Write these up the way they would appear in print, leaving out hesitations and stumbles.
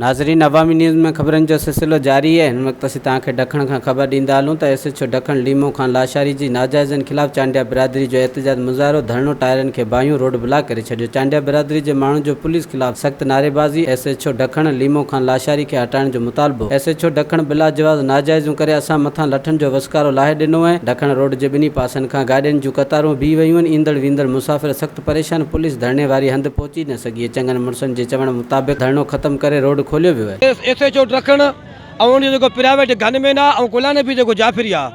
ناظرين عوامي نيوز ۾ خبرن جو سلسلو جاري آهي هن وقت اسين توهان کي ڊکڻ کان خبر ڏيندا هلون ته ايس ايڇ او ڊکڻ ليمو خان لاشاري جي ناجائزين خلاف چانڊيا برادري جو احتجاج مظاهرو ڌرڻو ٽائرن کي باهيون روڊ بلاڪ ڪري ڇڏيو چانڊيا برادري جي ماڻهن جو پوليس خلاف سخت نعريبازي ايس ايڇ او ڊکڻ ليمو خان لاشاري کي هٽائڻ جو مطالبو ايس ايڇ او ڊکڻ بلاجواز ناجائزيون ڪري اسان مٿان لٺن جو وسڪارو لاهي ڏنو ۽ ڊکڻ روڊ جي ٻنهي پاسن کان گاڏين جون قطارون بيهي ويون آهن ايندڙ ويندڙ مسافر سخت پريشان پوليس ڌرڻي واري هنڌ پهچي نه سگهي چڱن مڙسن جي چوڻ مطابق ڌرڻو ختم ڪري روڊ کوليو ويو آهي. ايس ايڇ او ڊکڻ ۽ ان جو جيڪو پرائيويٽ گن مين آهي ۽ غلام نبي جيڪو جعفري آهي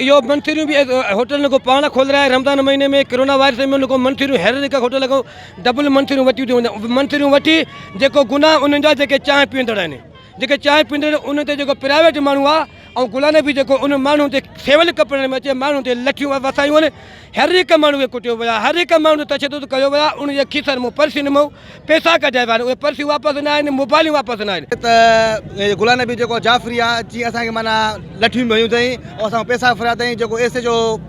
اهو منٿريون به هوٽل کان پاڻ کولرائي رمضان مهيني ۾ ڪرونا وائرس ۾ ان کان منٿريون هر هڪ هوٽل کان ڊبل منٿريون وٺيون ٿيون وڃن منٿريون وٺي جيڪو گناهه انهن جا جيڪي چانهه پيئندڙ آهن جيڪي چانهه پيئندڙ آهن انهن تي جيڪو پرائيويٽ ماڻهو آهي ۽ غلام نبي جيڪو ان ماڻهن تي سول ڪپڙن ۾ اچي ماڻهن تي لٺيون وسايون آهن هر هڪ ماڻهو کي ڪٽيو ويو آهي هر هڪ ماڻهو تي تشدد ڪيو ويو آهي ان جي کيسن مان پرسين مان پيسا ڪڍيا ويا آهن اهي پرسيون واپس نه آهن موبائلون واپس نه آهن. ته غلام نبي جيڪو جعفري آهي جيئن اسان کي معنيٰ لٺيون به هنيون اٿئين ۽ اسان کان پيسا ڦريا اٿئين جيڪو ايس ايڇ او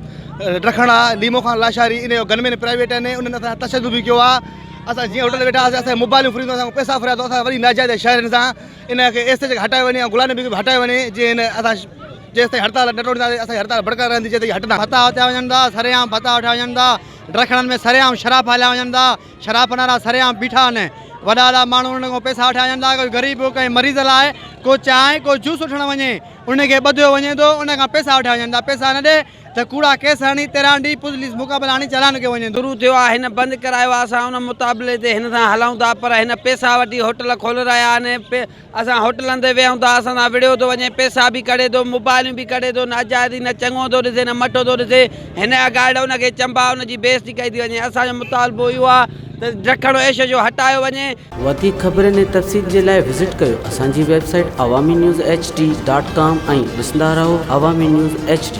ڊکڻ آهي ليمو خان لاشاري ان جو گن مين پرائيويٽ آهن انهن اسان سان تشدد به ڪيو آهي اسان جيئن هوٽل تي ويٺا هئاسين اسان جي موبائلون ڦريون اسان کان پيسا ڦريا اٿئون اسان وري ناجائز شهرين سان ان کي ايس ايڇ کي هٽايو وڃي ۽ غلام نبي کي به هٽايو وڃي جيئن هن اسان جيستائين هڙتال نه ٽوڙينداسين اسان جي هڙتال برقرار رهندي جيستائين هٽندا. ڀتا وٺيا وڃن ٿا سرعام ڀتا وٺيا وڃن ٿا ڊکڻن ۾ سرعام شراب ڦهلايا وڃن ٿا شراب وارا سرعام بيٺا آهن وڏا وڏا ماڻهو انهن کان پئسا وٺيا وڃن ٿا ڪوئي غريب ڪنهن مريض لاء ڪو چانهه ڪو جوس وٺڻ وڃي ان کي ٻڌيو وڃي ٿو ان کان پئسا وٺيا وڃن ٿا پئسا نه ڏي ته ڪوڙا ڪيس هڻي تيرانڊي پوليس مقابلا هڻي چالان ڪيو وڃي ٿو. شروع ٿيو آهي هن بند ڪرايو آهي اسان ان مطابلي تي هن سان هلون ٿا پر هن پئسا وٺي هوٽل کولرايا آهن اسان هوٽلن تي ويهون ٿا اسان سان وڙهيو ٿو وڃي پئسا به ڪڍي ٿو موبائلون به ڪڍي ٿو ناجائز نه چڱو ٿو ڏسي نه مٺو ٿو ڏسي هن جا گارڊ ان کي چنبا ان جي بيعزتي ڪئي ٿي وڃي اسان جو مطالبو اهو آهي ته ڊکڻ ايش جو هٽايو وڃي. وڌيڪ خبرن ۽ تفصيل جي لاء وزٽ ڪيو اسان جي website Awami news H D dot com ۽ ڏسندا رهو عوامي نيوز ايڇ ڊي.